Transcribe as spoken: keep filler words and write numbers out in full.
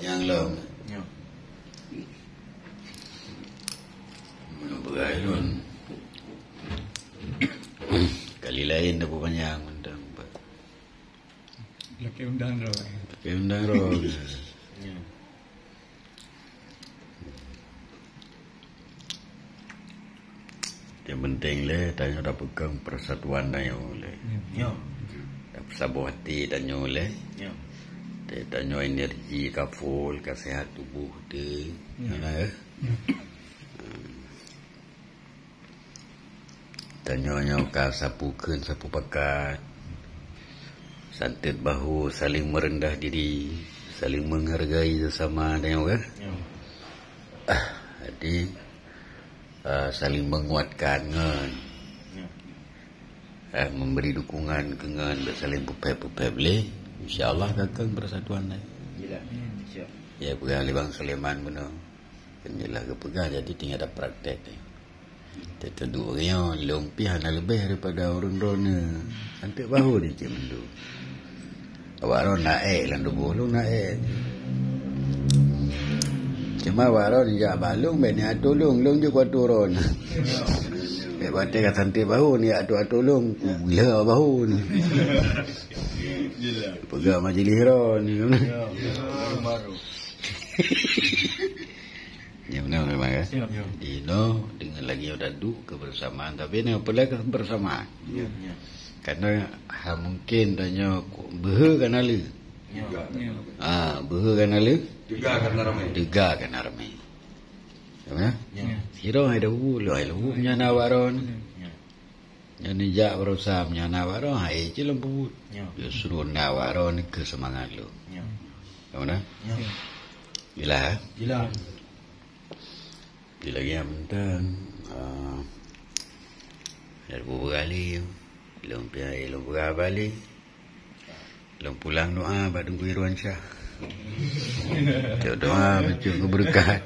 Nyang lom. Ya. Meunyoe beugai lôn. Kali laén dah peupanyang mantong. Lakée undang droe. Lakée undang droe. Ya. Nyang penting lé tanyoe tapeukong persatuan tanyoe lé. Ya. Tapeusaboh até tanyoe lé. Ya. Tanyoe energi ka full, ka sehat tuboh teuh. Ya. Nah, eh. Ya. Tanyoe nyoe ka sapeue kheun sapeue pakat. Santet bahu, saling merendah diri, saling menghargai sesama tanyoe kan. Ya. Ah, jadi ah, saling menguatkan ngon. Ya. Ah, memberi dukungan keu ngon, bak saling peuphét-peuphét lé. Insya Allah ka keuh persatuan nyan. Jelas. Siap. Ya, peugah lé Bang Sulaiman bunoe. Kan jelas geupeugah, jadi tinggai tapraktek. Teuduek nyoe lôn pih hana leubeh daripada ureuëng droeneuh. Santet bahu di cik mandum. Awak droe na ék lam tuboh lôn na ék. Cuma awak droe jak bak lôn bèk neujak atô lôn, lôn jeuet keu atô droe. Bèk watèe ka santet bahu neujak atô-atô lôn, gila bahu ni. Peugah majlis droe ni. Ya benar memang ya. Ya. Inoe dengan lagi udah duduk kebersamaan, tapi ini apa lagi kebersamaan? Ya, ya. Karena ha mungkin tanya beuhe kan ale. Ya. Ya. Ah, beuhe kan ale. Teuga kan ramai. Teuga kan ramai. Ya. Ya. Sira ada bulu, ada bulu nyana waron. Ya. Nyan neujak baroesa meunyoe na awak droe, hai cit lôn peubuet. Ya. Justru na awak droe ni keu seumangat lôn. Ya. Ka meunan? Ya. Bila? Bila? Bila lagi yang penting, ah, dari beberapa kali, lôn pi-, lôn beberapa kali, lôn pulang doa bak Teungku Irwansyah. Cok doa, baca keu beureukat.